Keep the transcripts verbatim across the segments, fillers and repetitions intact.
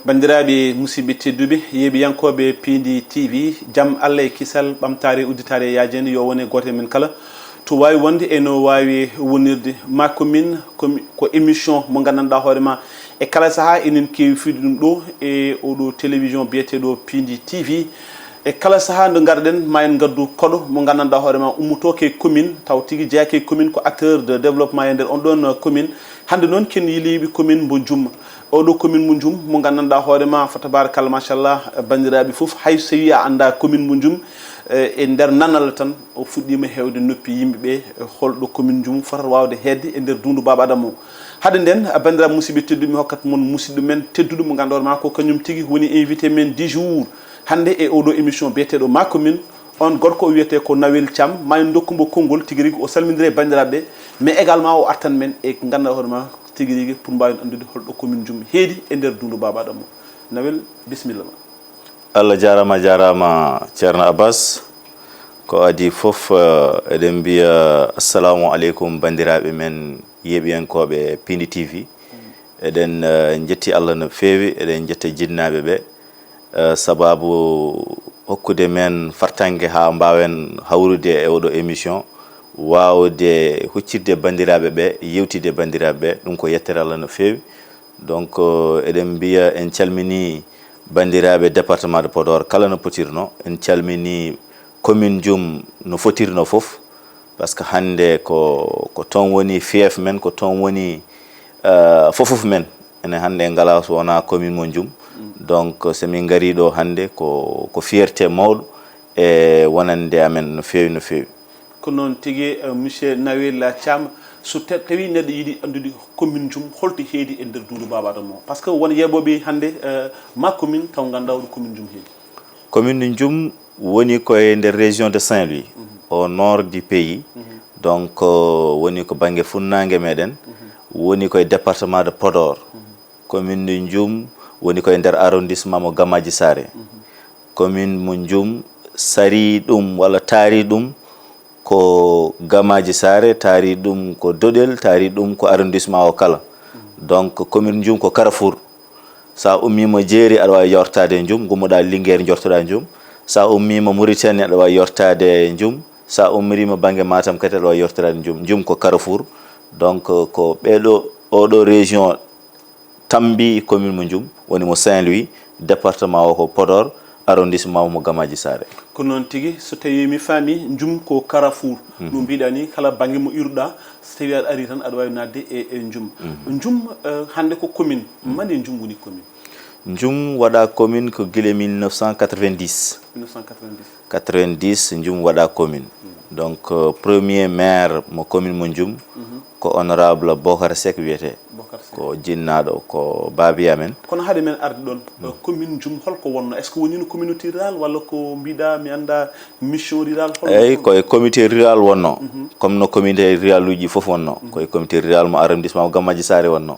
Banndiraaɓe musidɓe tedduɓe, yeeɓiyankooɓe Piindi T V, jam Allah e kisal, ɓamtaare, udditaare e yaajeende yo wone gooto e men kala to waawi wonde e no waawi wonirde. Ma Commune, komi-, ko émission mo nganndanɗaa hoore ma e kala sahaa enen keewi fiyde ɗum ɗo e oɗo télévision biyeteeɗo Piindi T V. E kala sahaa nde ngarɗen, ma en ngaddu koɗo mo nganndanɗaa hoore ma ummotoo ko e commune, taw tigi jeyaa ko e commune, ko acteur de développement e nder on ɗon commune. Hannde noon ken yiliiɓe commune mbo Njum. Oɗo commune mo Njum mo nganndanɗaa hoore ma, fa tabarakallah, machallah, banndiraaɓe fof, hay so tawii a anndaa commune mo Njum, eh, e nder nanal tan, o fuɗɗiima heewde noppi yimɓe ɓe, eh, holɗo commune Njum fotata waawde heedde e nder duundu Baaba Adama o. Hade nden, a banndiraaɓe musidɓe tedduɓe, mi hokkat mon musidɗo men tedduɗo mo ngannduɗaa ma ko kañum tigi woni invité men du jour. Hannde e oɗo émission biyeteeɗo Ma Commune, on gorko o wiyetee ko Nawel Thiam, ma en ndokku mbo konngol tigi rigi o salmindira e banndiraaɓe, mais également o artan men e ngannduɗaa hoore ma tigi rigi pour mbaawen anndude holɗo commune Njum heedi e nder duundu Baaba Adama o. Nawel, bisimilla ma. Allah jaaraama, jaaraama Ceerno Abbas. Ko adii fof, eh, eɗen mbiya assalamu aleykum banndiraaɓe men yeeɓiyankooɓe Piindi T V. Eɗen, eh, njetti Allah no feewi, eɗen njetta jinnaaɓe ɓe, eh, sabaabu hokkude men fartaŋŋe haa mbaawen hawrude e oɗo émission, waawde huccitde banndiraaɓe ɓe, yewtidde banndiraaɓe ɓe, ɗum ko yettere Allah no feewi. Donc, eh, eɗen mbiya en calminii banndiraaɓe département de Podor kala no potirno, en calminii commune Njum no fotirno fof, parce que hannde ko, ko toon woni fief men, ko toon woni, eh, fofof men. Enen hannde en ngalaa so wonaa commune mo Njum. Donc, so min ngarii ɗo hannde ko, ko fierté mawɗo e wonande amen no feewi, no feewi. Ko noon tigi, eh, monsieur Nawel Thiam, so ta-, tawii neɗɗo yiɗi anndude commune Njum holto heedi e nder duundu Baaba Adama o? Parce que won yeeɓooɓe hannde, eh, Ma Commune taw nganndaa oɗo commune Njum heedi. Commune Njum woni ko e nder région de Saint-Louis, au nord du pays. Donc, euh, woni ko bannge funnaange meɗen, woni ko e département de Podor. Commune de Njum woni ko e nder arrondissement mo Gamaaji Saare. Commune mo Njum sarii ɗum walla taarii ɗum ko Gamaaji Saare, taarii ɗum ko Doɗel, taarii ɗum ko arrondissement o kala. Donc, commune Njum ko carrefour. So a ummiima Jeeri, aɗa waawi yawtaade e Njum, ngummoɗaa Linngeer, njortoɗaa Njum. So a ummiima Muritani, aɗa waawi yawtaade e Njum. So a ummiriima bannge Matam kadi, aɗa waawi yawtaade e Njum. Njum ko carrefour. Donc, ko ɓeeɗo, oɗo région tambi commune mo Njum, woni mo Saint-Louis, département o ko Podor, arrondissement o mo Gamaaji Saare. Ko noon tigi, so tawii mi faami, Njum ko carrefour. No mbiɗa ni, kala bannge mo iwruɗaa, so tawii aɗa ari tan, aɗa waawi naatde e, e Njum. Njum, eh, hannde ko commune. Mani Njum woni commune? Njum waɗaa commune ko gila mille neuf cent quatre-vingt-dix. Mille neuf cent quatre-vingt-dix. Quatre-vingt-dix, Njum waɗaa commune. Donc, euh, premier maire mo commune mo Njum, ko honorable Bokar Seck wiyetee. Bokar Seck. Ko jinnaaɗo, ko baabi amen. Kono hade men arde ɗoon, eh, commune Njum holko wonno? Est-ce que wonino communauté rurale walla ko mbiɗa mi annda mission rurale holno? Eyi, ko e comité rural wonno. Comme no comité rural uji fof wonno. Ko e comité rural mo arrondissement mo Gamaaji Saare wonno.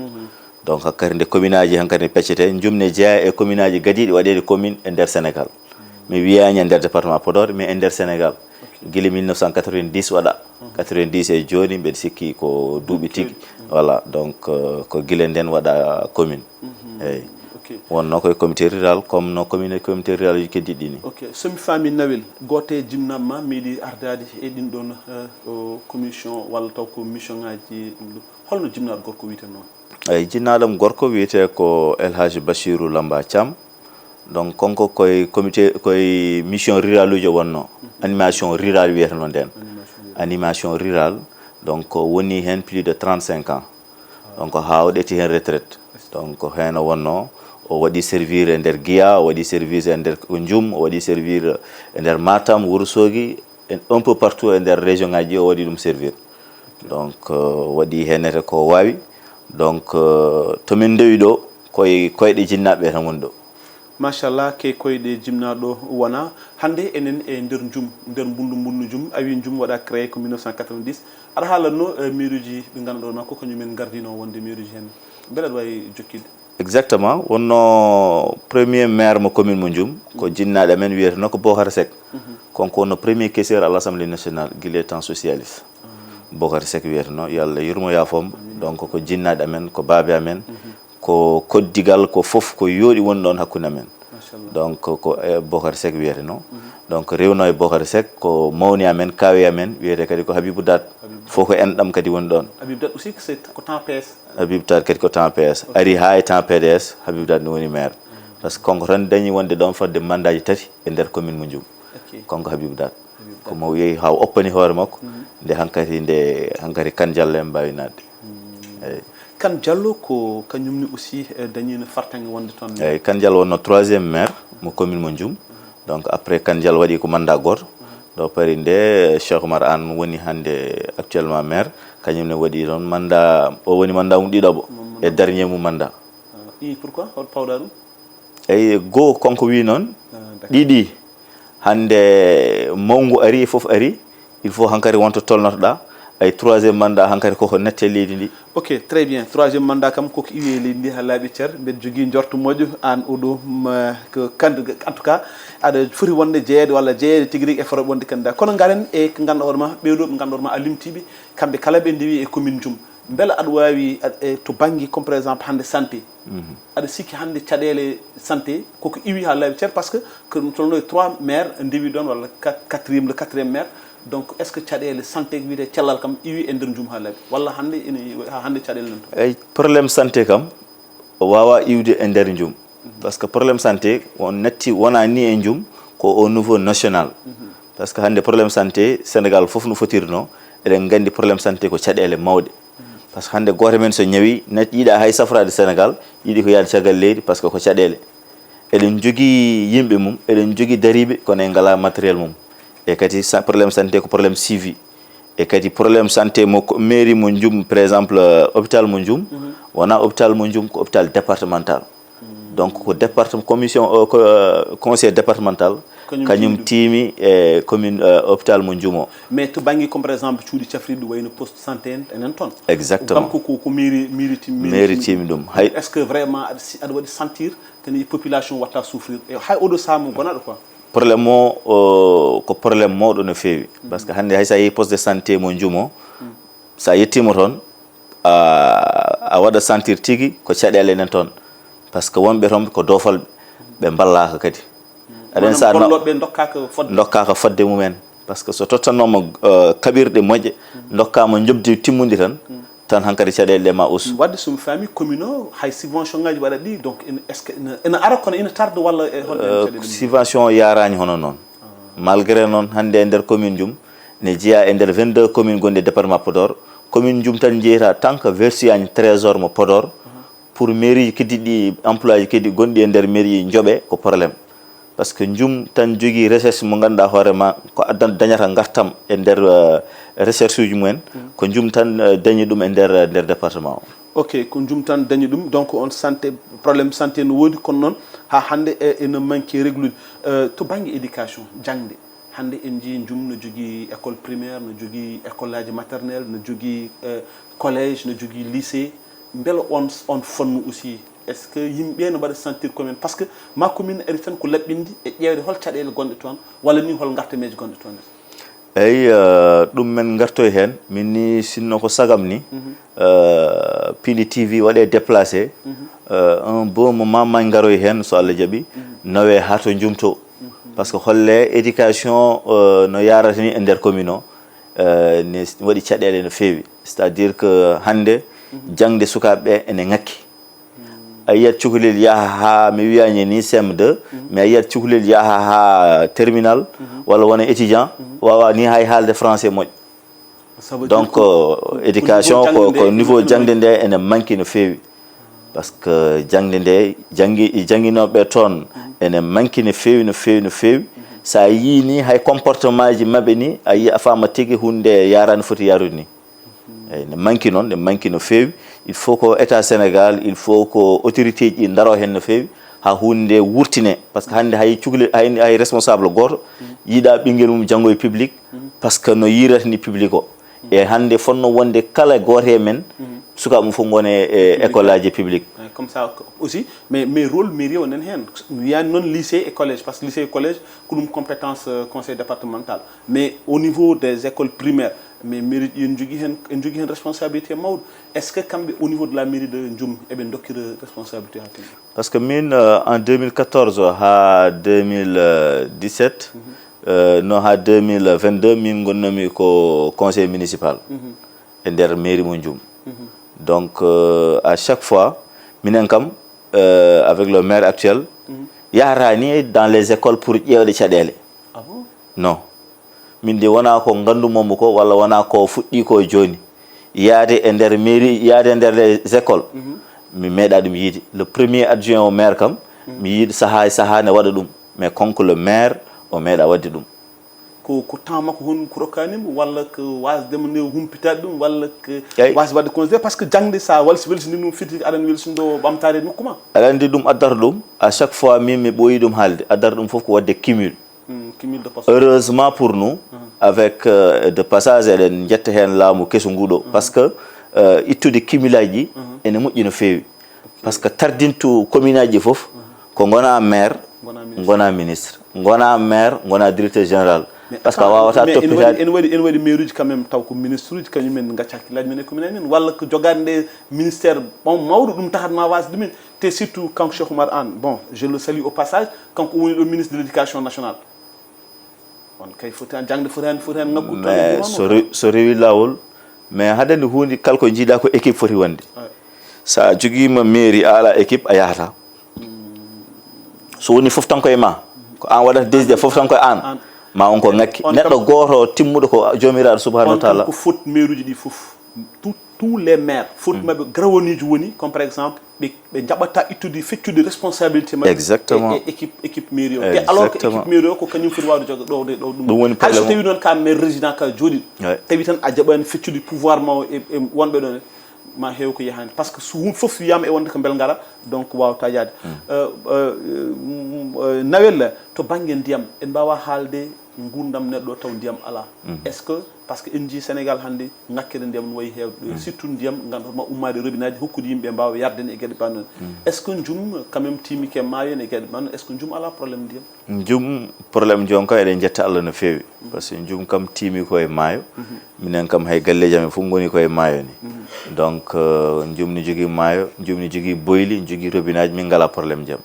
Donc, hakkadi nde commune aji hankadi ne peccete, Njum ne jeyaa e commune aji gadiiɗi waɗeede commune e nder Sénégal. Mi wiyaani e nder département Podor, mais e nder Sénégal. Gila mille neuf cent quatre-vingt-dix waɗaa. Quatre-vingt-dix e jooni, mbeɗa sikki ko duuɓi tigi. Voilà, donc, euh, ko gila ndeen waɗaa commune. Eyi. Wonno ko e comité rural, comme no commune e comité rural uji keddiiɗi ni. Ok, so mi faami Nawel, gooto e jimnaaɓe ma meeɗi ardaade e ɗin ɗoon, eh, o commission walla taw ko mission ngaji ɗum ɗo. Holno jimnaaɗo gorko wiyetee noon? Eyi, jinnaaɗo am gorko wiyetee ko El Hadj Bachirou Lamba Thiam. Donc, kanko ko e comité, ko e mission rural uji o wonno. Animation rural wiyeteno ndeen. Animation rural. Donc, o woni heen plus de trente-cinq ans. Donc, haa o ƴetti heen retraite. Donc, heen o wonno, o waɗi servir e nder Guiya, o waɗi servir e nder Njum, o waɗi servir e nder Matam, Wourossogui, e un peu partout e nder région ngaji ɗi o waɗi ɗum servir. Donc, euh, waɗi heen ete ko waawi. Donc, euh, to min ndewi ɗo, koye koyɗe jinnaaɓe tan woni ɗo. Machallah, ke koyɗe jimnaaɗo wona. Hannde enen e nder Njum, nder mbullu mbullu Njum, awi Njum waɗa créé ko mille neuf cent quatre-vingt-dix. Aɗa haalatno, eh, miiruuji ɗi ngannduɗaa ma ko kañum en ngardino wonde miiruuji heen. Mbele aɗa waawi jokkidde? Exactement, wonno premier maire mo commune mo Njum, ko jinnaaɗo men wiyeteno ko Bokar Seck. Kanko wonno premier caissier à l'Assemblée nationale, gila e temps socialiste. Bokar Seck wiyeteno, yo Allah yurmo yaafo mo. Donc, ko jinnaaɗo men, ko baabe amen. ko koddigal, ko fof ko yooɗi woni ɗoon hakkunde amen. Machallah. Donc ko e Bokar Seck wiyeteno. Donc rewno e Bokar Seck ko mawni amen, kaawi amen, wiyetee kadi ko Habibou Dat. Fof ko enɗam kadi woni ɗoon. Habib Dat aussi, c'est ko temps P S. Habib Dat kadi ko temps P S. Ari haa e temps P D S, Habib Dat no woni maire. Parce que kanko tan dañi wonde ɗoon fodde mandaaji tati e nder commune mo Njum. Ok. Kanko Habib Dat. Habib Dat. Ko mo yehi haa o oppani hoore makko, nde hankadi, nde hankadi Kan Jallo en mbaawi naatde. Eeyi. Kan Jallo ko kañum ne aussi, eh, dañiino fartaŋŋe wonde toon. Eeyi, Kan Jallo wonno troisième maire mo commune mo Njum. Donc après Kan Jallo waɗi ko mandat gooto. Ɗo paari nde Cheikh Oumar Anne woni hannde actuellement maire, kañum ne waɗi toon mandat, o woni mandat mum ɗiɗaɓo e dernier mum mandat. Ah, i, pourquoi? Hol pawɗa ɗum? Eyi, goo kanko wi noon, ah, d'accord, ɗiɗi, hannde mawngu ari, fof ari, il faut hankadi wonto tolnotoɗaa, ay troisième mandat hankadi koko natti e leydi ndi. Ok, très bien. Troisième mandat kam koko iwi e leydi ndi haa laaɓi cer. Mbeɗa jogii njortu moƴƴo aan oɗo, ma, ko candidat, en tout cas, aɗa foti wonde jeyeede walla jeyeede tigi rigi e foro wonde candidat. Kono ngaren e ko ngannduɗaa hoore ma, ɓeeɗo ɓe ngannduɗaa hoore ma a limtiiɓe, kamɓe kala ɓe ndewi e commune Njum. Mbela aɗa waawi, aɗa, e to bannge comme par exemple hannde santé, aɗa sikki hannde caɗeele santé koko iwi haa laaɓi cer, parce que ko ɗum tolno e trois maire ndewi ɗoon, walla quat-, quatrième, le quatrième maire. Donc est-ce que caɗeele santé ko wiyetee cellal kam iwi e nder Njum haa laaɓi, walla hannde ene, haa hannde caɗeele nan toon? Eyi, problème santé kam o waawaa iwde e nder Njum. Parce que problème santé on natti wonaa ni e Njum, ko au niveau national. Parce que hannde problème santé Sénégal fof no fotirno, eɗen nganndi problème santé ko caɗeele mawɗe. Parce que hannde gooto men so ñawi, ne yiɗaa hay safraade Sénégal, yiɗi ko yahde caggal leydi, parce que ko caɗeele. Eɗen njogii yimɓe mum, eɗen njogii dariiɓe, kono en ngalaa matériel mum. E kadi sa-, problème santé ko problème suivi. E kadi problème santé mo ko-, mairie mo Njum, par exemple, euh, hôpital mo Njum, wonaa hôpital mo Njum, ko hôpital départemental. Donc ko département, commission, euh, ko, euh, conseil départemental, kañum tiimi e commune, euh, hôpital mo Njum o. Mais to bannge comme par exemple cuuɗi cafrirɗi wayno poste santé en, enen toon. Exactement. Kam ko, ko, ko mairie, mairie tiimi, mairie tiimi ɗum. Hay. Est-ce que vraiment aɗa si-, aɗa waɗi sentir kadi population watta souffrir? E hay oɗo sahaa mo gonaɗo quoi. Problème o, o, ko problème mawɗo no feewi. Parce que hannde hay so a yehi poste de santé mo Njum o, so a yettiima toon, a, a waɗa sentir tigi ko caɗeele enen toon. Parce que wonɓe toon ko doofolɓe, ɓe mballaaka kadi. Aɗen Maanaam sa no-, gollooɓe ndokkaaka fodde. Ndokkaaka fodde mumen. Parce que so tottannooma, euh, kaɓirɗe moƴƴe, ndokkaama njoɓdi timmundi tan, tan hankadi caɗeele ɗe ma usu. Wadde so mi faami, commune o, hay subvention ngaji waɗa ɗi, donc ene, est-ce que ene, ene ara kono ene tarde walla e hol ɗen Euh, caɗeele mum? Subvention yaraani hono noon. Malgré noon, hannde e nder commune Njum, ne jeyaa e nder vingt-deux commune gonɗi e département Podor, commune Njum tan njeyata tant que vertuyaani trésor mo Podor, pour mairie ji keddiiɗi, emploi ji keddi gonɗi e nder mairie njoɓe, ko problème. Parce que Njum tan jogii recherche mo ngannduɗaa hoore ma ko addan dañata ngartam e nder, euh, recherche uji mumen, ko Njum tan, euh, dañi ɗum e nder, nder département o. Ok, ko Njum tan dañi ɗum. Donc on santé, problème santé no woodi, kono noon haa hannde e, ene manque réglude. Euh, to bannge éducation, jaŋde, hannde en njii Njum no jogii école primaire, no jogii école aji maternelle, no jogii, euh, collège, no jogii lycée. Mbela on, on fannu aussi, est-ce que yimɓe no mbaɗa sentir commune? Parce que ma commune ari tan ko laɓɓinde e ƴeewde hol caɗeele gonɗe toon, walla ni hol ngartameeje gonɗe toon? Eyi, euh, ɗum men ngartoy heen. Min ni sinno ko sagam ni, euh, Pindi T V waɗe déplacé, euh, un bon moment ma ngaroy heen so Allah jaɓi, nawe haa to Njum to. Parce que holle éducation, euh, no yarata ni e nder commune o, euh, ne waɗi caɗeele no feewi. C'est-à-dire que hannde jaŋde sukaaɓe ɓe ene ŋakki. A yiyat cukalel yaha haa, mi wiyaani ni C M deux, mais a yiyat cukalel yaha haa terminal, walla wona étudiant, waawa ni hay haalde français moƴƴo. Donc, euh, éducation ko, ko niveau jaŋde nde ene manque no feewi. Parce que jaŋde nde, janngi-, jannginooɓe toon ene manque no feewi, no feewi, no feewi. So a yii ni hay comportement ji maɓɓe ni, a yii a faama tigi huunde yaaraani foti yaarude ni. Eyi, ne manque noon, ne manque no feewi. Il faut ko État Sénégal, il faut ko autorité ji ɗi ndaro heen no feewi, haa huunde nde wurtine. Parce que hannde hay cukalel, hay, hay responsable gooto yiɗaa ɓinngel mum janngo e public, parce que no yiirata ni public o. E hannde fotno wonde kala gooto e men, sukaaɓe mum fof ngone e école aji public. Eh, comme ça aussi, mais, mais rôle mairie o nan heen. Mi wiyaani noon lycée et collège, parce que lycée et collège, ko ɗum compétence, euh, conseil départemental. Mais au niveau des écoles primaires, Mais mairie ji, en jogii heen, en jogii heen responsabilité mawɗo. Est-ce que kamɓe, au niveau de la mairie de Ndioum, eɓe ndokkira responsabilité haa teeŋti? Parce que min, euh, en deux mille quatorze haa deux mille dix-sept, euh, no haa deux mille vingt-deux, min ngonnoomi ko conseil municipal e nder mairie mo Ndioum. Donc, euh, à chaque fois, minen kam, euh, avec le maire actuel, yahata ni dans les écoles pour ƴeewde caɗeele. Ah bon? Non. Min de wonaa ko nganndu-mi mo ko, walla wonaa ko fuɗɗii ko jooni. Yaade e nder mairie, yaade e nder les écoles, mi meeɗaa ɗum yiide. Le premier adjoint au maire kam, mi yiide sahaa e sahaa ne waɗa ɗum. Mais kanko le maire, o meeɗaa waɗde ɗum. Ko, ko temps makko honɗum ko rokkaani mo, walla ko waasde mo nde humpitaade ɗum, walla ko waasde waɗde considéré? Parce que jaŋde, so a welsi-, welsini ɗum, fiti aɗa welsindoo ɓamtaare nokku ma. Aɗa anndi ɗum addata ɗum, à chaque fois, min mi ɓooyi ɗum haalde, addata ɗum fof ko waɗde cumul. Hmm, cumul de poste. Heureusement pour nous, avec, euh, de passage, eɗen njetta heen laamu keso ngu ɗo, parce que, euh, ittude cumulaaji ene moƴƴi no feewi. Parce que tardintu commune aji fof ko ngona maire, ngona ministre, ngona maire, ngona directeur général. Parce que a waawata toppitaade. Ene waɗi, ene waɗi maire uji quand même, taw ko ministre uji, kañum en ngacca hakkillaaji men e commune aji men, walla ko jogaade nde ministère bon mawɗo, ɗum tahat ma waasde ɗumen. Te surtout kanko Cheikh Oumar Anne, bon, je le salue au passage, kanko woni ɗo ministre de l'éducation nationale. On kay foti heen, jaŋde foti heen, foti heen ŋakkude toon e juuma makko. Mais so re-, so rewi laawol, mais haɗande huunde kala ko njiiɗa ko équipe foti wonde. Ouais. So a jogiima mairie, a alaa équipe, a yahata. So woni fof tan ko e ma, ko aan waɗata décidé, fof tan ko e aan. Aan. Ma on ko ŋakki. On neɗɗo kam gooto timmuɗo ko Joomiraaɗo Subhaanahu wa Taala. On kam ko faute maire uji ɗi fof. Tout, tous les maires, faute maɓɓe, grawaniiji woni, comme par exemple, ɓe, ɓe njaɓata ittude, feccude responsabilité maɓɓe. Exactement. E, e équipe, équipe mairie o. Te alors que équipe mairie o ko kañum foti waawde joga ɗo, ɗo, ɗo ɗum. Ɗum woni problème o. Hay so tawi noon ka maire résident ka jooɗi, ouais, tawi tan a jaɓaani feccude pouvoir ma o e, e wonɓe ɗon, ma heew ko yahaani. Parce que so hun-, fof wiyaama e wonde ko mbelngara, donc waawata yaade. Mm. Euh, euh, mm, euh, Nawel, to bannge ndiyam, en mbaawaa haalde nguurndam neɗɗo taw ndiyam alaa. Mm. Est-ce que, parce que en njii Sénégal hannde, ŋakkere ndiyam no wayi heewde, surtout ndiyam ngannduɗaa ma ummaade robinet aji, hokkude yimɓe mbaawa yarde e geɗe bannge noon. Mm. Est-ce que Ndioum quand même tiimike maayo e geɗe bannge noon? Est-ce que Ndioum alaa problème ndiyam? Ndioum, problème joom kam eɗen njetta Allah no feewi. Par ce que Ndioum kam tiimi ko e maayo. Minen kam hay galleeji amen fof ngoni ko e maayo ni. Donc, euh, Ndioum ne jogii maayo, Ndioum ne jogii boyli, ne jogii robinet aji, min ngalaa problème ndiyam.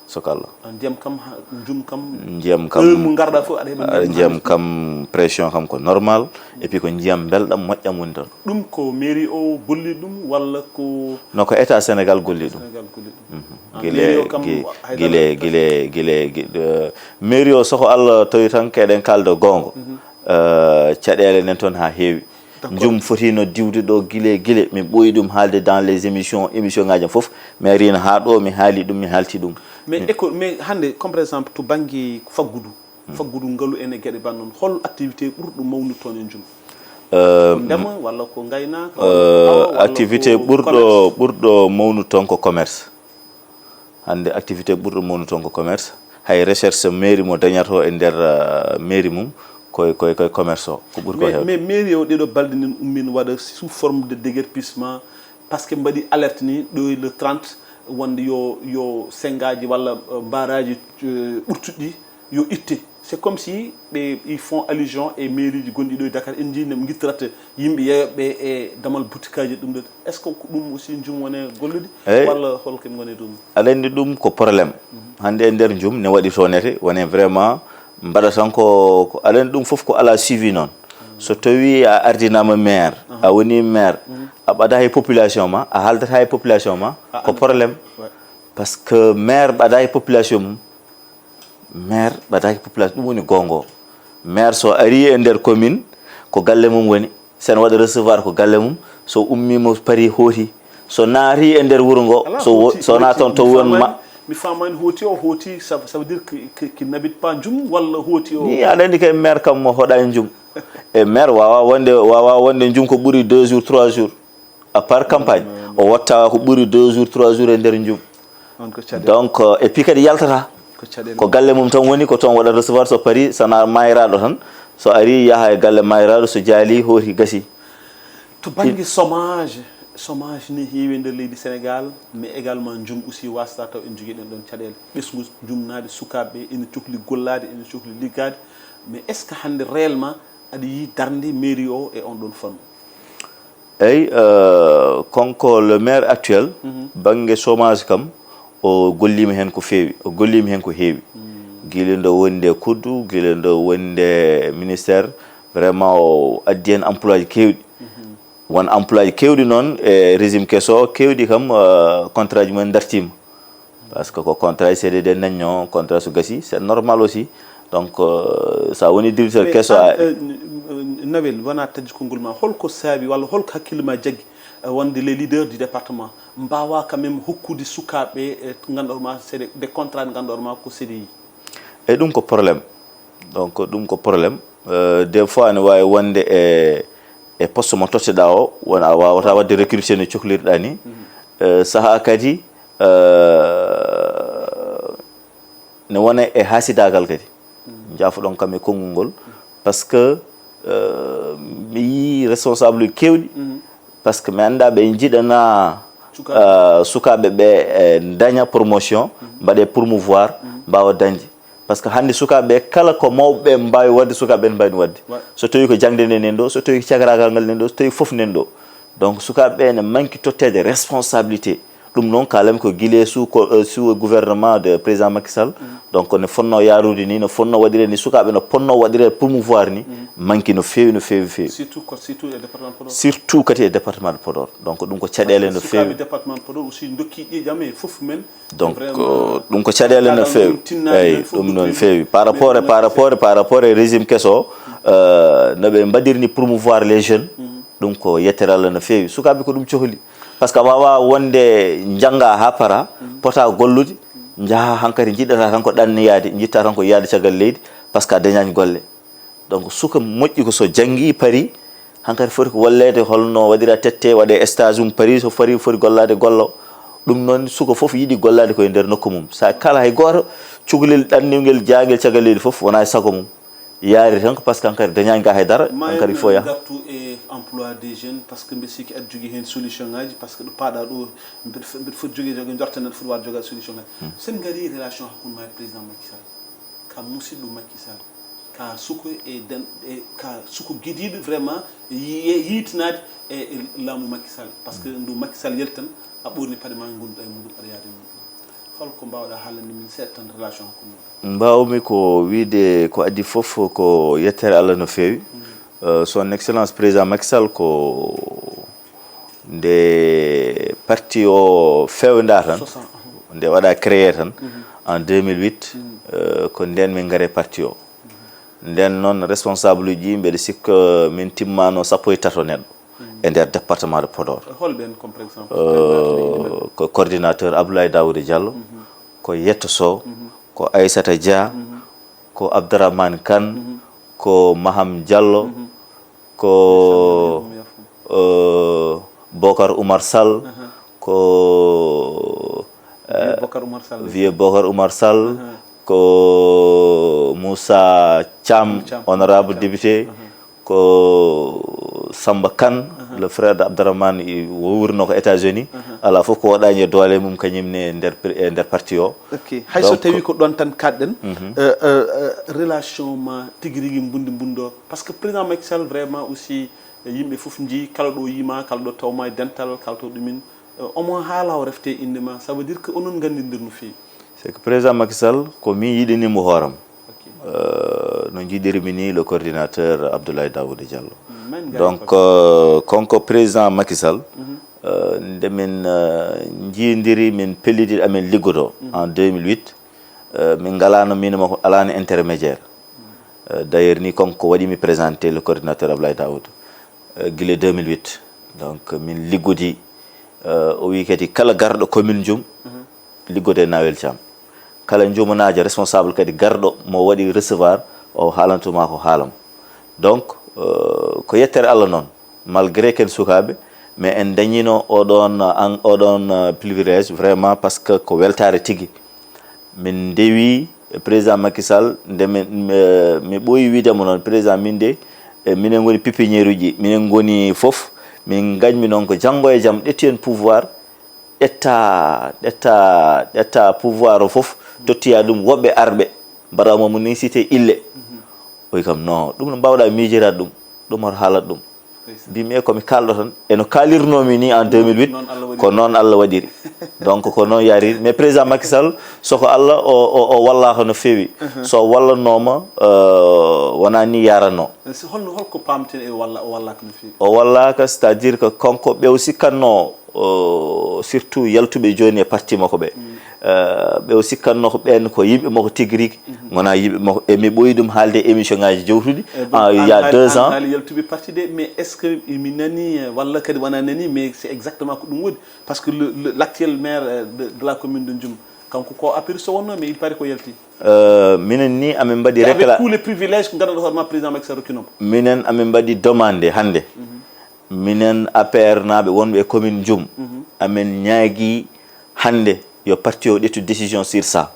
Soko Allah. Ah, ndiyam kam, ha, Ndioum kam, ndiyam kam, heure mo ngarɗa fof aɗa heɓa ndiyam, ndiyam kam, pression kam ko normal. Et puis ko ndiyam belɗam, moƴƴam woni toon. Ɗum ko mairie o golli ɗum walla ko? Non, ko État Sénégal golli ɗum. Sénégal golli ɗum. Mhm. Ah, gile, mairie o kam gi-, hay gile, dara. Gile, gile, gi-, euh, mairie o, soko Allah tawi tan ko eɗen kalda goonga. Mhm. Euh, caɗeele nen toon haa heewi. D'accord. Ndiyam fotino diwde ɗo gile, gile. Mi ɓooyi ɗum haalde dans les émissions, émission ngaji am fof. Mi ari heen haa ɗo, mi haali ɗum, mi haalti ɗum. Mais éco-, mais hannde, comme par exemple, to bannge faggudu, faggudu ngalu en e geɗe bannoon, hol activité ɓurɗo mawnude toon e Ndioum? Euh, ko ndema walla ko ngaynaaka, euh, walla awa, walla activité ko ɓurɗo, commerce? Ɓurɗo mawnude toon ko commerce. Hannde activité ɓurɗo mawnude toon ko commerce. Hay recherche mairie mo dañata o e nder, euh, mairie mum, koye, koye, koye commerce o, ko ɓuri ko heewde. Mais, mais mairie o ɗeɗo balɗe nen ummin waɗa sous forme de déguerpissement, parce que mbaɗi alerte ni ɗo le trente wonde yo, yo sengaaji walla, euh, mbaaraaji, euh, ɓurtuɗi ɗi yo itte. C'est comme si ɓe, ils font allusion e mairie ji gonɗi ɗo e Dakar, en njii no ɓe ngittorata yimɓe yeeyoɓe e damal butikaaji ɗum ɗo. Est-ce que ko ɗum aussi Ndioum wone gollude? Eyi. Walla hol ko ɓe ngoni ɗum? Aɗa anndi ɗum ko problème. Mhm. Hannde e nder Ndioum ne waɗi toon ete, wone vraiment mbaɗa tan ko, ko, aɗa anndi ɗum fof ko alaa suivi noon. So tawi a ardinaama maire, a woni maire, a ɓada e population ma, a haaldata e population ma, ko problème. Ouais. Parce que maire ɓada e population mum, maire ɓadaaki population, ɗum woni goonga o. Maire so ari e nder commune, ko galle mum woni. Sen waɗa recevoir ko galle mum, so ummii mo Paris hooti. So naati e nder wuro ngo, so wo-, so naati toon to won ma. Mi faamaani hooti o, hooti, ça, ça veut dire que, que, qu'il n'habite pas Ndioum walla hooti o? Ni aɗa anndi kay maire kam mo hoɗa e Ndioum. E maire waawa wonde, waawa wonde Ndioum ko ɓuri deux jours, trois jours. À part campagne, o watta ko ɓuri deux jours, trois jours e nder Ndioum. Donc, euh, et puis kadi yaltata. Ko galle mum tan woni, ko toon waɗa recevoir so Paris, so na maayiraaɗo tan. So ari, yaha e galle maayiraaɗo, so jaali, hooti, gasi. To bannge chômage, chômage ne heewi e nder leydi Sénégal, mais également Ndioum aussi wasata taw en jogii ɗen ɗon caɗeele. Ɓesngu Ndioumnaaɓe, sukaaɓe ɓe, ene cokli gollaade, ene cokli liggaade. Mais est-ce que hannde réellement Aɗa yiyi darnde mairie o e on ɗon fannu? Eyi, euh, kanko le maire actuel, bannge chômage kam, o golliima heen ko feewi, o golliima heen ko heewi. Gila nde wonde kuddu, gila nde wonde ministère, vraiment o addi heen emploi ji keewɗi. Won emploi ji keewɗi noon e régime keso, keewɗi kam, euh, contrat ji mumen dartiima. Parce que ko contrat C D D nanño, contrat so gasi, c'est normal aussi. Donc, euh, sa woni directeur keso a Nawel, wona taƴi konngol ma, holko saabi walla holko hakkille ma jaggi, euh, wonde les leaders du département mbawa quand même hokkude sukaaɓe, euh, ngannduɗaa ma c'est des contrat ngannduɗaa ma ko C D I? E ɗum ko problème. Donc ɗum ko problème. Euh, des fois ne wawi wonde e e poste mo totteɗa o wona a wawata wadde recruté no cohlirɗa ni. Euh, saaha kadi, euh, ne wona e hasidagal kadi. Jaafoɗon kam e konngol ngol, parce que, euh, mi yii responsable kewɗi, parce que mi annda ɓe jiɗana, euh, sukaɓe ɓe, eh, daña promotion, mbaɗe promouvoir, mbawa dañde. Parce que hannde sukaaɓe ɓe kala ko mawɓe ɓe mbaawi waɗde, sukaaɓe ɓe ne mbaawi ɗum waɗde. So tawii ko jaŋde nde nen ɗo, so tawii ko cagaragal ngal nen ɗo, so tawii fof nen ɗo. Donc sukaaɓe ɓe ne manki totteede responsabilité. Ɗum noon kaalami ko gile sous, euh, sous gouvernement de président Macky Sall. Donc ne fonnoo yaarude ni, no fonnoo waɗireede ni, sukaaɓe no fonnoo waɗireede promouvoir ni, manki no feewi, no feewi, feewi. Surtout ko surtout e département de Podor. Surtout kadi e département de Podor. Donc ɗum ko caɗeele no feewi. Département de Podor aussi ndokki ƴiiƴam e fof men. Donc euh, ɗum ko caɗeele no feewi. Eyi, ɗum noon feewi par rapport e par rapport e par rapport e régime keso, euh, no ɓe mbaɗirni promouvoir les jeunes. Ɗum ko yettere Allah no feewi. Sukaaɓe ko ɗum cohli. Par ce que a wawa wonde jannga ha para, pota gollude, njaha hankadi jiɗata tan ko ɗanniyaade, jitta tan ko yiyade caggal leydi, par ce que a dañani golle. Donc suka moƴƴi ko so janngi pari, hankadi foti ko walleede holno waɗira tette, waɗe stage mum pari, so fari foti gollaade gollo. Ɗum noon suka fof yiɗi gollaade koye nder nokku mum. Sa kala hay gooto cukalel ɗanningel jaangel caggal leydi fof wona e sago mum. Yaari tan ko par ce que hankadi dañani ga hay dara, hankadi il faut yaha. Gartu e emploi des jeunes, par ce que mbe sikki aɗa jogii heen solution ngaji, par ce que ɗo paaɗa ɗo mbeɗa foti jogii jogi jorta neɗɗo foti waɗ jogaade solution ngaji. Sen ngari relation hakkunde ma e président Macky Sall, ka musidɗo Macky Sall, ka suko e den e ka suko gidiiɗo vraiment yiitinaade e laamu Macky Sall, par ce que ndu Macky Sall yalti tan a ɓoorni paɗe ma ngonduɗa e muɗum aɗa yaade muɗum. Holko mbawɗa haalande min seeɗa tan relation hakkunde mon? Mbawmi ko wiide ko addi fof ko yettere Allah no feewi. Euh, son excellence président Macky Sall ko nde parti o fewda tan, nde waɗa créé tan en deux mille huit, euh, ko nden min ngare parti o. Nden noon responsable uji mbeɗa sikka min timmano sappo e tato neɗɗo e nder département de Podor. Holɓen comme par exemple? Euh, ko coordinateur Abdoulaye Daouda Diallo, ko Yetto Sow, ko Aissata Dia, ko Abdourahmane Kane, ko Maham Diallo, ko euh, Bokar Oumar Sall, ko Vieux Bokar Oumar Sall. Vieux Bokar Oumar Sall, ko Moussa Thiam, honorable député, ko Samba Kane, le frère de Abdourahmane, o wurno ko États-Unis. Ala fof ko waɗani e doole mum kañum ne e nder e nder parti o. Ok, hay so tawi ko ɗon tan kaɗɗen, euh, euh, euh, relation ma tigi rigi mbundi mbundo, par ce que président Macky Sall vraiment aussi, yimɓe fof njii kala ɗo yima, kala ɗo tawma e dental, kala to ɗumin, euh, omo haala o refte inde ma, ça veut dire que onon ngandirdir no feewi. C'est que président Macky Sall ko min yiɗinimo hooram. Euh, no jiɗirmi ni le coordinateur Abdoulaye Daouda Diallo. Donc euh, kanko président Macky Sall, euh, nde min euh, jiidiri min pelliti amin liggodo en deux mille huit, euh, min ngalano min makko alano intermédiaire. Euh, d'ailleurs ni kanko waɗi mi présenté le coordinateur Abdoulaye Daouda, euh, gila deux mille huit. Donc min liggodi, euh, o wi kadi kala garɗo commune Djoum liggode Nawel Thiam. Kala Djoumonajo responsable kadi garɗo mo waɗi recevoir o haalantuma ko haalam. Donc euh, ko yettere Allah noon, malgré ken sukaaɓe, mais en dañino oɗon an oɗon euh, privilège vraiment par ce que ko weltare tigi. Min ndewi président Macky Sall nde mi ɓooyi wiidemo noon président min de, e minen ngoni pépinière uji, minen ngoni fof, min gañmi noon ko janngo e jam ƴetti en pouvoir, ƴetta ƴetta ƴetta pouvoir o fof tottiya ɗum woɓɓe arɓe mbaɗa momo ni cité ille. O wi kam, non, ɗum no mbawɗa miijiraade ɗum, ɗum hoto haalat ɗum. Mbimi e komi kaalɗo tan, eno kaalirnomi ni en deux mille huit. Ko noon Allah waɗiri. Donc ko noon yaari, mais président Macky Sall, soko Allah o, o, o wallaka no feewi. So wallannooma, euh, wona ni yaranno. Holno, holko pamten e walla o wallaka no feewi? O wallaka, c'est à dire que kanko ɓe o sikkatno, euh, surtout yaltuɓe joni e parti makko ɓe, euh, ɓe o sikkatno ko ɓen ko yimɓe makko tigi rigi, gona yimɓe makko. E mi ɓooyi ɗum haalde e émission ngaji jawtuɗi, il y a deux ans. Haali yaltuɓe parti de, mais est ce que mi nani, euh, walla kadi wona nani, mais c'est exactement ko ɗum woni, parce que le, le, l'actuel maire, euh, de, de la commune de Ndioum, kanko ko apériste o wonno, mais il paraît ko yalti. Euh, minen ni amin mbaɗi Avec récla- tous les privilèges ko ganduɗa hoore ma président Macky Sall rokkinomo. Minen amin mbaɗi demande hannde. Minen A P R naaɓe wonɓe e commune Ndioum, amin ñaagi hannde yo parti o ƴettu décision sur ça.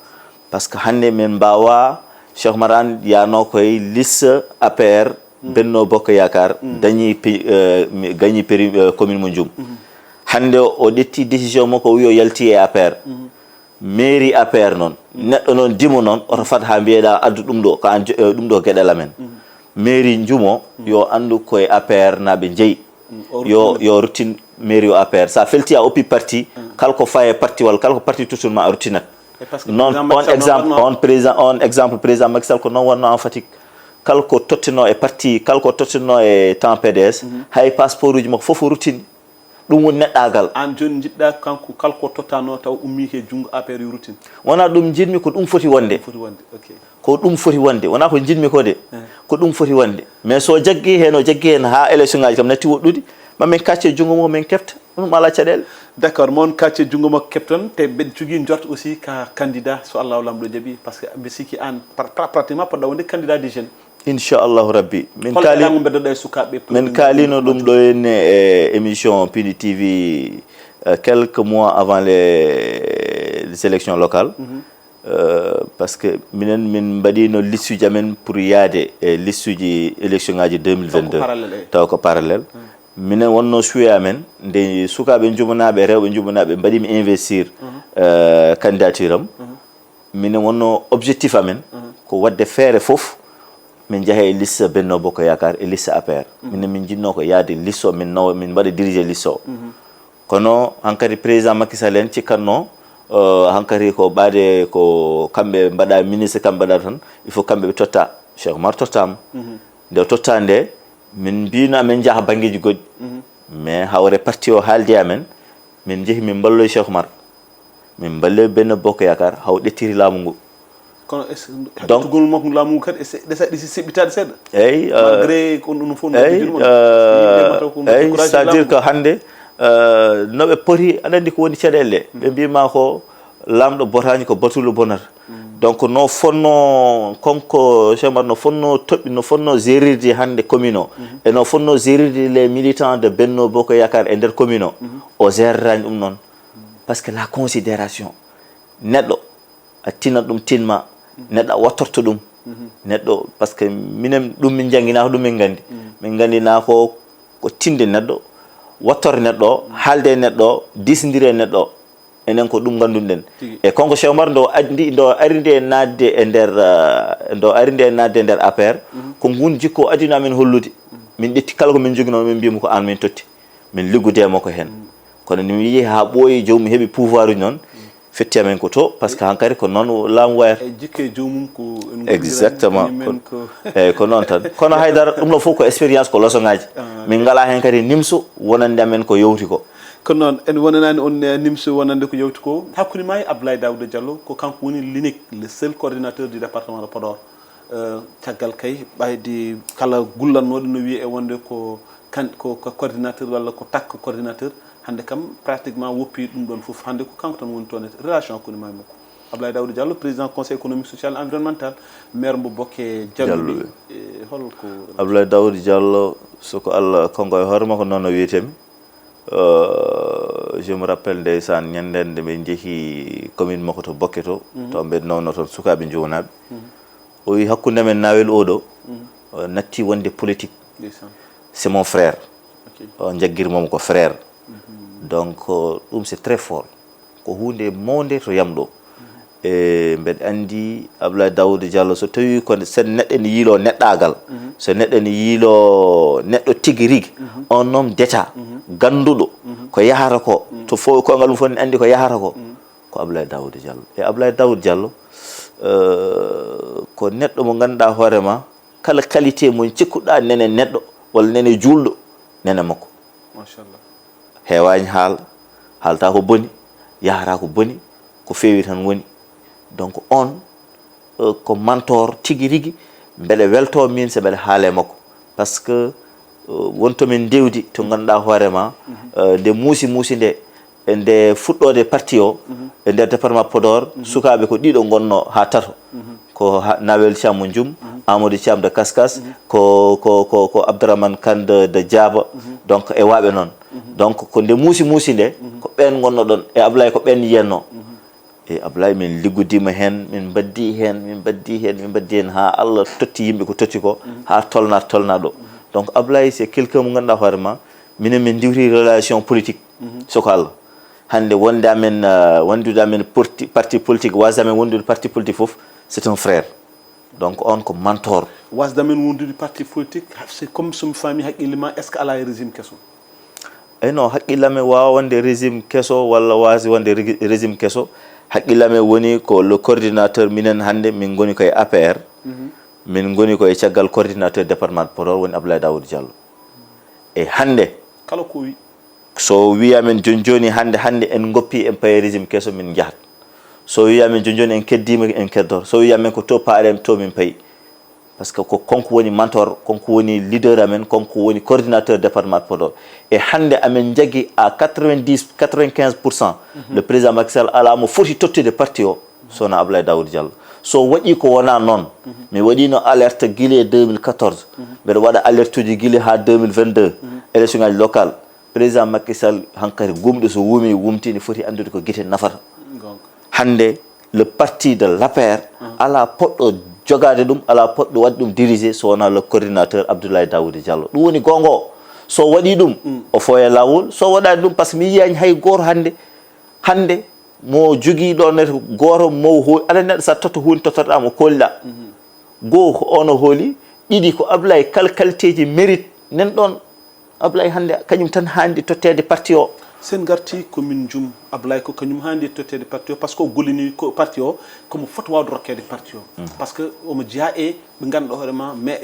Parce que hannde min mbawa, Cheikh Oumar Anne yano koye liste A P R, Benno Bokk Yaakaar, dañi pi- euh, mi- gañi péri- euh, commune mo Ndioum. Hannde o ƴetti décision makko, o wi o yalti e A P R. Mairie A P R noon, neɗɗo noon dimo noon, oto fat ha mbiyeɗa addu ɗum ɗo, ko an jo- eh, ɗum ɗo geɗal amen. Mairie Ndioum o, yo anndu koye A P R naaɓe jeeyi. Yo, yo ruttin mairie o A P R. Sa felti a oppi parti, kala ko faye parti walla kala ko parti tottunma a ruttinat. Et parce que Noon président on Macky Sall exemple, noon wonno. On président, on exemple président Macky Sall ko noon wonno en Fatick. Kala ko tottino e parti, kala ko tottino e temps P D S, hay passeport uji makko fof o ruttini. Ɗum woni neɗɗagal. An joni jiɗɗa kanko kala ko tottano taw ummi he junngo A P R yo ruttin? Wona ɗum jiɗmi, ko ɗum foti wonde. Foti wonde, ok. Ko ɗum foti wonde. Wona ko jiɗmi ko de. Ko ɗum foti wonde. Mais so jaggi hen, o jaggi hen ha élection ngaji kam natti woɗɗude, ma min kacce junngo mum, min kefta. Ɗum ala caɗele. D'accord, mon kacce junngo makko kefton, te mbeɗa jogii njort aussi ka candidat, so Allahu Laamɗo jaɓi, parce que mbi sikki an pra- pra- pratiquement poɗɗa wonde candidat des jeunes. Inchallahu Rabbi. Min kaali- mbeddoɗa e sukaaɓe? Min kaalino ɗum ɗo henne e émission Pindi T V, euh, quelques mois avant les, les élections locales. Euh, parce que minen min mbaɗino listuji amen pour yaade e listuji élection ngaji deux mille vingt-deux. Taw ko parallèle. Minen wonno souhait amen nde sukaaɓe Ndioumanaɓe, rewɓe Ndioumanaɓe mbaɗimi investir, euh, candidature am. Minen wonno objectif amen ko wadde feere fof min njaha e liste Benno Bokk Yaakaar e liste A P R. Minen min jinno ko yaade liste o, min nawa, min mbaɗa diriger liste o. Kono hankadi président Macky Sall en cikkatno, euh, hankadi ko ɓaade ko kamɓe mbaɗa ministre, kamɓe mbaɗa tan, il faut kamɓe ɓe totta. Cheikh Oumar tottama. Nde o totta nde, min mbino amin njaha banngeji goɗɗi. Mais hawre parti o haaldi amen, min njehi min mballoyi Cheikh Oumar. Min mballoyi Benno Bokk Yaakaar, haw ƴettiri laamu ngu. Kono est-ce que donc tugol makko laamu ngu kadi, est-ce que ɗesa ɗi seɓɓitaade seeɗa? Eyyi, euh, malgré ko ɗum fof no eyyi, jurmon. Euh, Yimɓe mataw ko eyyi, encouragé c'est-à-dire laamu. Que hannde, euh, noɓe poti, aɗa anndi ko woni caɗeele ɗe. Ɓe mbima ko laamɗo botaani, ko batulu bonata. Donc no fonno konko Cheikh Oumar, no fonno toɓɓi, no fonno gérirde hannde commune o, e no fonno gérirde les militants de Benno Bokk Yaakaar e nder commune o, o gérerani ɗum noon. Parce que la considération, neɗɗo a tinat ɗum tinma, neɗɗo a wattorto ɗum. Neɗɗo, parce que minen ɗum min njannginaa ko ɗum min nganndi. Min nganndinaa ko, ko tinde neɗɗo, wattore neɗɗo, haalde e neɗɗo, disindire e neɗɗo. Enen ko ɗum ngannduɗen. E konko Cheikh Oumar ndo addi, ndo ari nde naatde e nder, euh, ndo ari nde naatde e nder A P R, ko ngun jikku o adino amen hollude. Min ƴetti kala ko min njoginoo, min mbiyamo ko an min totti. Min liggude e makko heen. Kono ni mi yiyi haa ɓooyi, joomum heɓi pouvoir uji noon, fetti amen ko to, parce que hankadi ko noon laamu wayata. E jikke joomum ko en ngondi. Exactement. Kañum en ko eyyi, ko noon tan. Kono haydara, ɗum ɗo fof ko expérience, ko leçon ngaji. Min ngala heen kadi nimso wonande amen ko yowti ko. Ko noon, en wonanaani on, eh, nimso wonande ko yowti ko. Hakkunde ma e Abdoulaye Daouda Diallo, ko kanko woni l'unique, le seul coordinateur du département de Podor. Eh, caggal kay, ɓayde kala gullatnooɗo no wiya e wonde ko kan-, ko, ko coordinateur walla ko takko coordinateur, hannde kam pratiquement woppi ɗum ɗon fof. Hannde ko kanko tan woni toon e relation hakkunde ma e makko. Abdoulaye Daouda Diallo, président conseil économique, social et environnemental, maire mbo Bokke Jalluɓe. Jalluɓe. E, hol ko Abdoulaye Daouda Diallo, so ko Allah, kanko e hoore makko noon o wiyetemi. Euh, je me rappelle ndeysaan, ñande nde ɓe njehi commune makko to Bokke to, to ɓe nawno toon sukaaɓe Njuunaɓe. O wi hakkunde men Nawel oɗo, o natti wonde politique. Ndeysaan. C'est mon frère. Ok. O jaggirmomo ko frère. Donc, euh, ɗum c'est très fort. Ko huunde mawnde to yam ɗo. E mbeɗa anndi Abdoulaye Daouda Diallo, so tawii ko sen neɗɗo ene yiiloo neɗɗaagal, so neɗɗo ene yiiloo neɗɗo tigi rigi, un homme d'État, gannduɗo ko yahata ko, to fof koyngal mum fof ne anndi ko yahata ko, ko Abdoulaye Daouda Diallo. E Abdoulaye Daouda Diallo, euh, ko neɗɗo mo ngannduɗaa hoore ma, kala qualité mo cikkuɗaa nene neɗɗo walla nene juulɗo, nene makko. Machallah. Heewaani haal, haalta ko boni, yahata ko boni, ko feewi tan woni. Donc on, euh, ko mentor tigi rigi, mbeɗa welto min so mbeɗa haala e makko. Parce que, euh, wonto min ndewdi to ngannduɗaa hoore ma, euh, nde muusi muusi nde, e nde fuɗɗoode parti o, e nder département Podor, sukaaɓe ko ɗiɗo ngonno haa tato. Ko ha-, Nawel Thiam mo Njum, Amadou Thiam de Kaskas, ko, ko, ko, ko Abdourahmane Kane de, de Diaba, donc e waaɓe noon. Donc ko nde muusi muusi nde, ko ɓeen ngonno ɗoon, e Ablaye ko ɓeen yiyanno. E Ablaye min liggodiima heen, min mbaɗdi heen, min mbaɗdi heen, min mbaɗdi heen, haa Allah totti yimɓe ko totti ko, haa tolna, tolna ɗo. Donc Ablaye c'est quelqu'un mo ngannduɗaa hoore ma, minen min ndiwti relation politique, soko Allah. Hannde wonde amen, euh, wondude amen porti-, parti politique, wasde amen wondude parti politique fof, c'est un frère. Donc on ko mentor. Wasde amen wondude parti politique, c'est comme so mi faami hakkille ma, est-ce que alaa e régime keso? Eyyi non, hakkille amen waawa wonde régime keso walla waasi wonde regi-, régime keso. Hakkille amen woni ko le coordinateur, minen hannde min ngoni koye A P R. Min ngoni koye caggal coordinateur département de Podor woni Abdoulaye Daouda Diallo. E hannde, kala ko wi-, so wiyamen jooni jooni, hannde, hannde en ngoppi, en payi régime keso, min njahat. So wiyamen jooni jooni en keddiima, en keddor. So wiyamen ko to paaɗen, to min payi. Parce que ko kanko woni mentor, kanko woni leader amen, kanko woni coordinateur département Podor. E hannde amen njagi à quatre-vingt-dix, quatre-vingt-quinze pour cent, le président Macky Sall alaa mo foti tottude parti o, so wonaa Abdoulaye Daouda Diallo. So waɗi ko wonaa noon, mi waɗiino alerte gila e deux mille quatorze, mbeɗa waɗa alerte uji gila haa deux mille vingt-deux, élection ngaji locale. Président Macky Sall hankadi gumɗo so wuumi, wumti, ne foti anndude ko gite nafata. Hannde, le parti de l'A P R, alaa poɗɗo jogaade ɗum, alaa poɗɗo waɗde ɗum diriger so wonaa le coordinateur Abdoulaye Daouda Diallo. Ɗum woni goonga o. So waɗi ɗum, o fooya laawol. So waɗaani ɗum, parce que mi yiyaani hay gooto hannde, hannde mo jogii ɗo ne gooto mo ho-, aɗa neɗɗo sa totto huunde tottoɗaa mo koolɗaa. Goo ko ono hooli, ɗiɗi ko Ablaye kala qualité ji mérite nen ɗon. Ablaye hannde kañum tan haandi totteede parti o. Sen ngarti commune Njum, Ablaye ko kañum haandi totteede parti o, parce que o gollini ko parti o, komo foti waawde rokkeede parti o. Parce que omo jeyaa e ɓe ngannduɗaa hoore ma, mais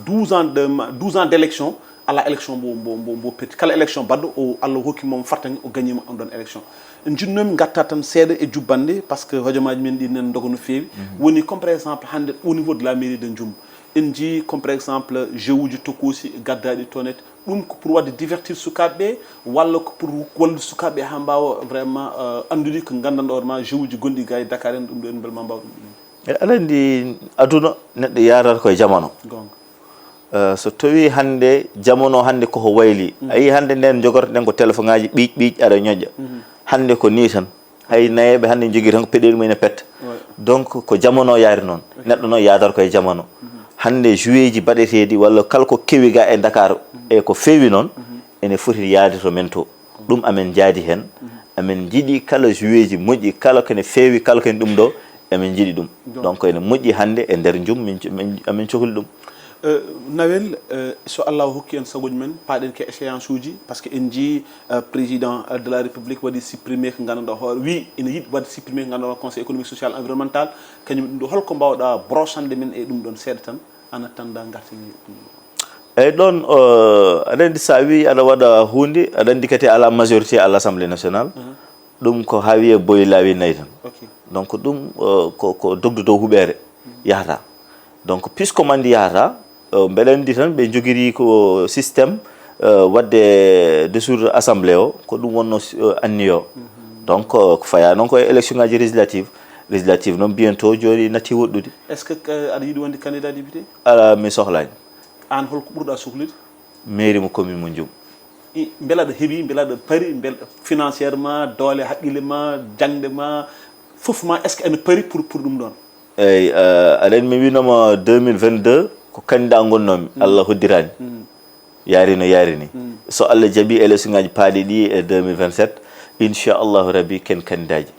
douze ans de ma-, douze ans d'élection, alaa élection mbo, mbo, mbo, mbo perti. Kala élection baɗɗo, o, Allah hokki mo fartaŋŋe, o gagnima on ɗon élection. En jinnoomi ngatta tan seeɗa e jubbannde, parce que hojomaaji men ɗi nen ndoga no feewi. Woni comme par exemple hannde au niveau de la mairie de Njum, en njii comme par exemple jeu uji tokosi gaddaaɗi toon et ɗum ko pour waɗde divertir sukaaɓe ɓe, walla ko pour wallude sukaaɓe ɓe haa mbaawa vraiment, euh, anndude ko nganndanɗaa hoore ma jeu uji gonɗi ga e Dakar en, ɗum ɗo en mbelma mbaawa ɗum ɗum. E aɗa anndi aduna neɗɗo yaadata koye jamano. Goonga. Euh, so tawii hannde jamano hannde koko wayli, a yii hannde nden jogortoɗen ko téléphone ngaji ɓiic ɓiic aɗa ñoƴƴa. Hannde ko nii tan. Hay nayeeɓe hannde njogii tan ko peɗeeli mum ene petta. Ouais. Donc ko jamano yaari noon. Neɗɗo noon yaadata koye jamano. Hannde joueji baɗeteeɗi walla kala ko kewi ga e Ndakaaru e ko feewi noon, ene foti yaade to men to. Ɗum amen njaadi heen. Amen njiɗi kala joueji moƴƴi, kala ko ene feewi, kala ko ene ɗum ɗo, amen njiɗi ɗum. Donc ene moƴƴi hannde e nder Njum, min, min, amen cohli ɗum. Euh, Nawel, euh, so Allah hokki en sagoji men, paaɗen ko échéance uji, parce que en njii, euh, président, euh, de la République waɗi supprimé ko ngannduɗaa hoore, wi ene yiɗi waɗde supprimé ko ngannduɗaa conseil économique, social, environnemental, kañum ɗum ɗo, holko mbaawɗaa brosande men e ɗum ɗon seeɗa tan, en attendant ngarten e ɗum ɗo? Eyyi, ɗon, euh, aɗa anndi so a wii aɗa waɗa huunde, aɗa anndi kadi alaa majorité à l'Assemblée nationale. Ɗum ko haa wiyee boyi laawi nayi tan. Ok. Donc ɗum, euh, ko, ko dogdu dow huɓeere yahata. Donc puisque omo anndi yahata, euh, mbeɗa anndi tan ɓe njogiri ko système, euh, waɗde dissoudre assemblée o, ko ɗum wonno, euh, anniyo. Donc, euh, ko fayaa noon ko e élection ngaji législative, législative noon bientôt jooni natti woɗɗude. Est-ce que, euh, aɗa yiɗi wonde candidat député? Alaa, mi sohlaani. Aan holko ɓurɗaa soklude? Mairie mo commune mo Njum. I, mbela aɗa heɓi, mbela aɗa pari, mbela financièrement, doole haqqille ma, jaŋde ma, fof ma, est-ce que ene pari pour, pour ɗum ɗon? Eyyi, euh, aɗa anndi mi wiinoma deux mille vingt-deux ko candidat ngonnoomi, Allah hoddiraani. Yaari no yaari ni. So Allah jaɓi élection ngaji paaɗi ɗi e deux mille vingt-sept, inchallahu rabbi ken candidat ji.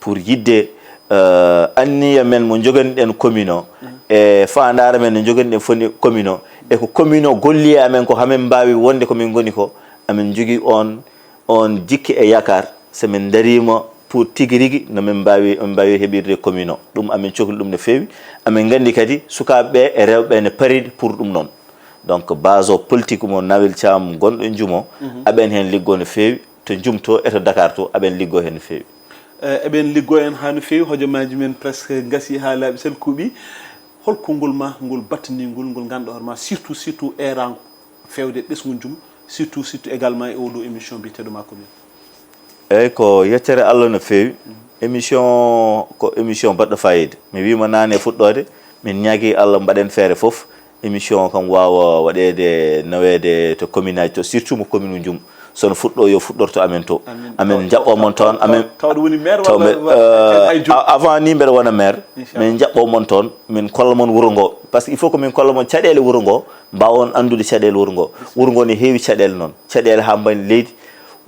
Pour yiɗde, eh, anniya men mo jogani ɗen commune o, e faandaare men no jogani ɗen foni commune o, e ko commune o golli e amen ko hamin mbaawi wonde ko min ngoni ko, amin jogii on, on jikke e yaakaar, so min ndariima pour tigi rigi no min mbaawi, min mbaawi heɓirde commune o. Ɗum amin cokli ɗum no feewi. Amin nganndi kadi sukaaɓe ɓe e rewɓe ɓe ne pariiɗi pour ɗum noon. Donc base o politique mo Nawel Thiam gonɗo e Njum o, aɓen heen liggoo no feewi, to Njum to e to Dakar to, aɓen liggoo heen no feewi. Eh, eɓen liggoo heen haa no feewi, hojomaaji men presque ngasii haa laaɓi sel kuuɓi. Hol konngol ma ngol battaningol, ngol ngannduɗaa hoore ma, surtout, surtout eeraango feewde ɓesngu Njum, surtout, surtout également e oɗo émission biyeteeɗo Ma Commune? Eeyi, ko yettere Allah no feewi. Émission ko émission baɗɗo faayiida. Mi wiima naane e fuɗɗoode, min ñaagii Allah mbaɗen feere fof, émission o kam waawa waɗeede, naweede to commune aji to, surtout mo commune Njum. So no fuɗɗoo, yo fuɗɗor to amen to. Amin. Amin Taw-, njaɓɓoo taw-, mon taw-, toon, taw-, amin. Taw ɗum woni maire taw walla, mbe-, walla eh, hay Njum? A-, avant ni mbeɗa wona maire, Inchallah. Min njaɓɓoo mon toon, min kolla mon wuro ngo. Parce que il faut que min kolla mon caɗeele wuro ngo, mbaawon anndude caɗeele wuro ngo. Wuro ngo ne heewi caɗeele noon. Caɗeele haa mbaɗi leydi,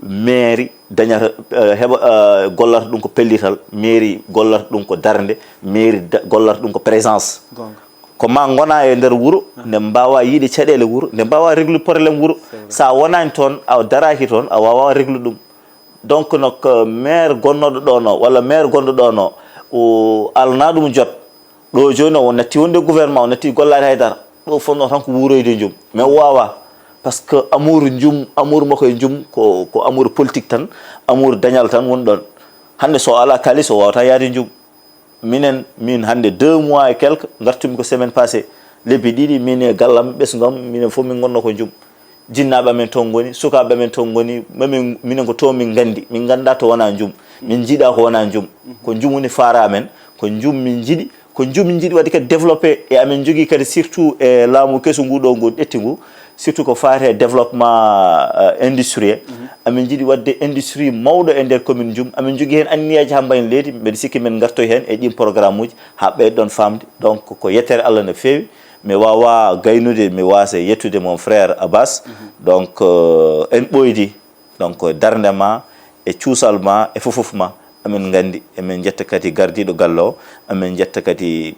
mairie dañata, eh, heɓa, eh, gollata ɗum ko pellital, mairie gollata ɗum ko darnde, mairie da-, gollata ɗum ko présence. Goonga. Ko ma ngona e nder wuro, nde mbaawa yiide caɗeele wuro, nde mbaawa régler problème wuro. C'est vrai. Sa wonaani toon, a daraaki toon, a waawaa régler ɗum. Donc, no ko maire gonnooɗo ɗo no, walla maire gonɗo ɗo no, o alnaa ɗum jot. Ɗo jooni o natti wonde gouvernement, o natti gollaade hay dara. Ɗo fotnoo tan ko wuuroyde Njum. Mais o waawaa. Parce que amour Njum, amour makko e Njum ko, ko amour politique tan, amour dañal tan woni ɗon. Hannde so o alaa kaalis, o waawata yaade Njum. Minen, min hannde deux mois et quelque, ngartumi ko semaine passée. Lebbi ɗiɗi, min e gallam, ɓesngu am, minen fof min ngonno ko Njum. Jinnaaɓe amen toon ngoni, sukaaɓe amen toon ngoni, mamin, minen ko toon min nganndi. Min nganndaa to wonaa Njum. Min njiiɗaa ko wonaa Njum. Ko Njum woni faara amen, ko Njum min njiɗi, ko Njum min njiɗi waɗde kadi développé. E amin njogii kadi surtout e laamu kesu ngu ɗo ngu ƴetti ngu, surtout ko faati e développement, euh, industriel. Amin njiɗi waɗde industrie mawɗo e nder commune Njum. Amin njogii heen anniyaaji haa mbayen leydi. Mbeɗa sikki min ngartoy heen e ɗiin programme uji haa ɓeydoɗon faamde. Donc ko yettere Allah no feewi. Mi waawaa gaynude, mi waasa yettude mon frère Abbas. Donc, euh, en ɓooydi. Donc darnde ma e cuusal ma e fof fof ma, amin nganndi. Emin njetta kadi gardiiɗo galle o, amin njetta kadi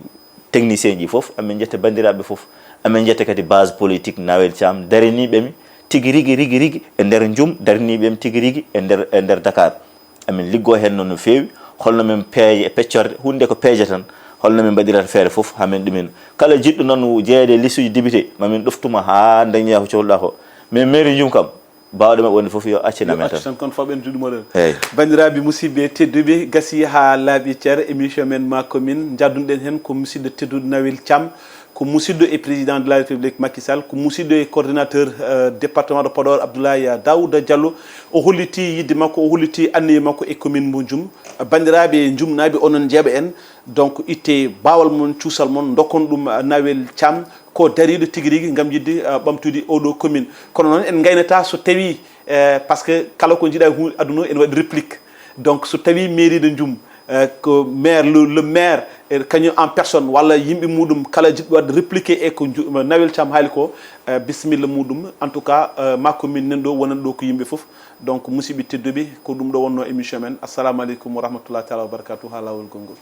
technicien ji fof, amin njetta banndiraaɓe fof, amin njetta kadi base politique Nawel Thiam, daraniiɓe mi tigi rigi, rigi, rigi e nder Njum, daraniiɓe mi tigi rigi e nder, e nder Dakar. Amin liggoo heen noon no feewi, holno min peeje e peccorde, huunde ko peeje tan, holno min mbaɗirata feere fof haa min ɗumin. Kala jiɗɗo noon jeyeede e liste uji député, mamin ɗoftuma haa dañoya ko cohluɗaa ko. Mais mairie Njum kam, baawɗo maɓɓe wonde fof yo accin amen tan. Accu tan, kono fawɓe en juuɗe mooɗon. Eeyi. Banndiraaɓe musidɓe tedduɓe, gasi haa laaɓi cer, émission men Ma Commune, njaadunɗen heen ko musidɗo tedduɗo Nawel Thiam, ko musidɗo e président de la République Macky Sall, ko musidɗo e coordinateur, euh, département de Podor Abdoulaye Daouda Diallo. O holliti yiɗde makko, o holliti anniya makko e commune mo Njum. Banndiraaɓe njumnaaɓe, onon njeeɓa en, donc itte baawal mon, cuusal mon, ndokkon ɗum, euh, Nawel Thiam, ko dariiɗo tigi rigi ngam yiɗde, euh, ɓamtude oɗo commune. Kono noon en ngaynataa so tawii, euh, parce que kala ko njiɗaa e hu-, aduna ene waɗi réplique. Donc so tawii mairie de Njum, euh, ko maire, le, le maire, euh, kañum en personne, walla yimɓe muɗum kala jiɗɗo waɗde répliqué e ko Nju-, Nawel Thiam haali ko, euh, bisimilla muɗum. En tout cas, euh, Ma Commune nan ɗo, wonan ɗo ko yimɓe fof. Donc musidɓe tedduɓe, ko ɗum ɗo wonno émission men. Assalamu aleykum wa rahmatullahi taala wa barakatuh, haa laawol konngol.